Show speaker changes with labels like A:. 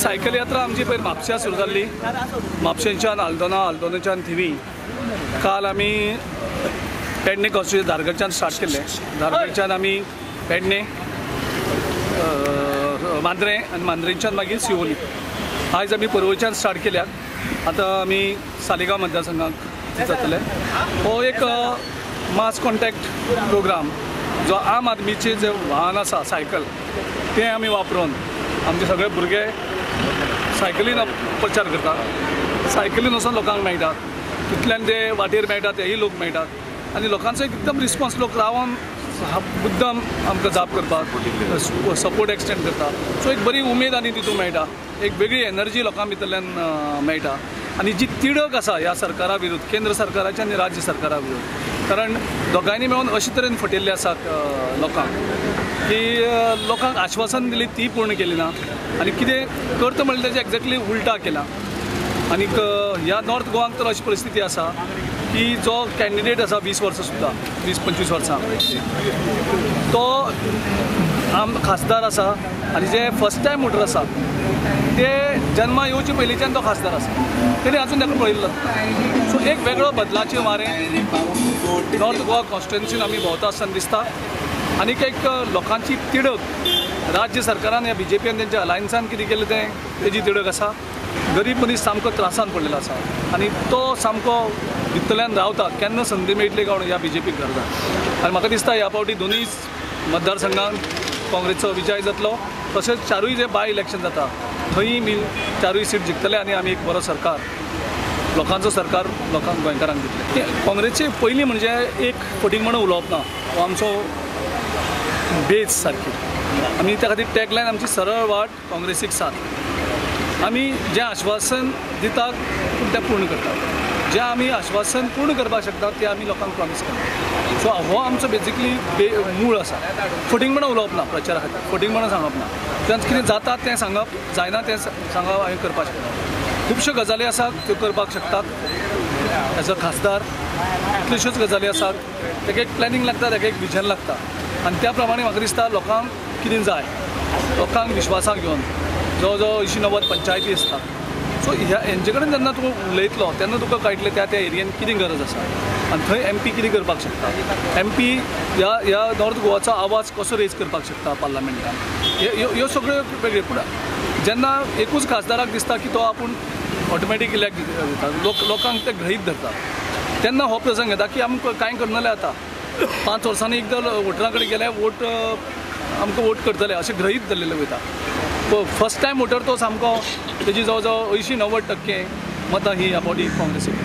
A: Cycle यात्रा आमची पयर म्हापश्यां सुरू जाल्ली. म्हापशेंच्यान आल्दोना, आल्दोनाच्यान थिवी. काल आमी पेडणे कॉन्स्टिट्युएन्सी धारगळच्यान स्टार्ट केल्लें. धारगळच्यान आमी पेडणे, मांद्रें आनी मांद्रेंच्यान मागीर शिवोली. आयज आमी पर्वरीच्यान स्टार्ट केल्यात. आतां आमी सालिगांव मतदारसंघाक जातले. हो एक मास कॉन्टॅक्ट प्रोग्राम जो आम आदमीचे जे वाहन आसा सायकल, तें आमी वापरून आमचे सगळे भुरगे सायकलीन प्रचार करतात. सायकलीन वचून लोकांक मेळटात, तितल्यान ते वाटेर मेळटात तेय लोक मेळटात आनी लोकांचो एकदम रिस्पॉन्स, लोक रावन मुद्दम आमकां जाप करपाक सपोर्ट एक्सटेंड करता. सो एक बरी उमेद आनी तितून मेळटा, एक वेगळी एनर्जी लोकां भितरल्यान मेळटा आनी जी तिडक आसा ह्या सरकारा विरुद्ध, केंद्र सरकाराच्या आनी राज्य सरकारा विरुद्ध, कारण दोगांयनी मेळून अशे तरेन फटयल्ले आसात लोकांक की लोकांक आश्वासन दिली ती पूर्ण केली ना आनी कितें करता म्हणल्यार तेजें एक्झॅक्टली उल्टा केलां. आनीक ह्या नॉर्थ गोवाक तर अशी परिस्थिती आसा की जो कॅन्डिडेट आसा 20 वर्सां सुद्दां, 20-25 वर्सां तो आम खासदार आसा आनी जे फर्स्ट टायम वोटर आसा ते जन्मा येवचे पयलींच्यान तो खासदार आसा, तेणी आजून ताका पळयल्लो. सो एक वेगळो बदलाचें वारें नॉर्थ गोवा कॉन्स्टिट्युएन्सीन आमी भोंवता आसतना दिसता. आनीक एक लोकांची तिडक राज्य सरकारान या बीजेपीन तेंच्या अलायन्सान कितें केलें तें तेजी तिडक आसा. गरीब मनीस सामको त्रासान पडलेलो आसा आनी तो सामको भितरल्यान रावता केन्ना संदी मेळटली काय म्हणून ह्या बीजेपीक गरजा. आनी म्हाका दिसता ह्या फावटी दोनूय मतदारसंघान काँग्रेसचो विजय जातलो, तशेंच चारूय जे बाय इलेक्शन जाता थंय मी चारूय सीट जिखतले आनी आमी एक बरो सरकार, लोकांचो सरकार लोकांक गोंयकारांक दितले. काँग्रेसचे पयलीं म्हणजे एक फटींगपणां उलोवप ना, हो आमचो बेज सारकी. आमी त्या खातीर टॅगलायन आमची सरळ वाट काँग्रेसीक साथ. आमी जें आश्वासन दितात पूण तें पूर्ण करतात, जें आमी आश्वासन पूर्ण करपाक शकतात तें आमी लोकांक प्रॉमीस करतात. सो हो आमचो बेजिकली मूळ आसा. फटींगपणां उलोवप ना, प्रचारा खातीर फटींगपणां सांगप ना, तेन्ना कितें जाता तें सांगप, जायना तें सांगप आमी करपाक शकता. खुबश्यो गजाली आसात त्यो करपाक शकतात एज अ खासदार, कितल्योश्योच गजाली आसात. ताका एक प्लॅनिंग लागता, ताका एक विजन लागता आनी त्या प्रमाणे म्हाका दिसता लोकांक कितें जाय, लोकांक विश्वासाक घेवन जवळ जवळ 80-90 पंचायती आसता. सो ह्या हेंचे कडेन जेन्ना तूं उलयतलो तेन्ना तुका कळटलें त्या त्या एरियेन कितें गरज आसा आनी थंय एम पी कितें करपाक शकता, एम पी ह्या ह्या नॉर्थ गोवाचो आवाज कसो रेज करपाक शकता पार्लमेंटान, ह्यो सगळ्यो वेगळ्यो. पूण जेन्ना एकूच खासदाराक दिसता की तो आपूण ऑटोमॅटीक इलेक्ट जाता, लोकांक ते गृहीत धरता, तेन्ना हो प्रसंग येता की आमकां कांय करनाले आतां 5 वर्सांनी एकदां वोटरां कडेन गेले वोट आमकां वोट करतले अशें गृहीत धरलेलें वयता. फर्स्ट टायम वोटर तो सामको तेजी जवळ जवळ 80-90% मतां ही ह्या फावटी काँग्रेसीक.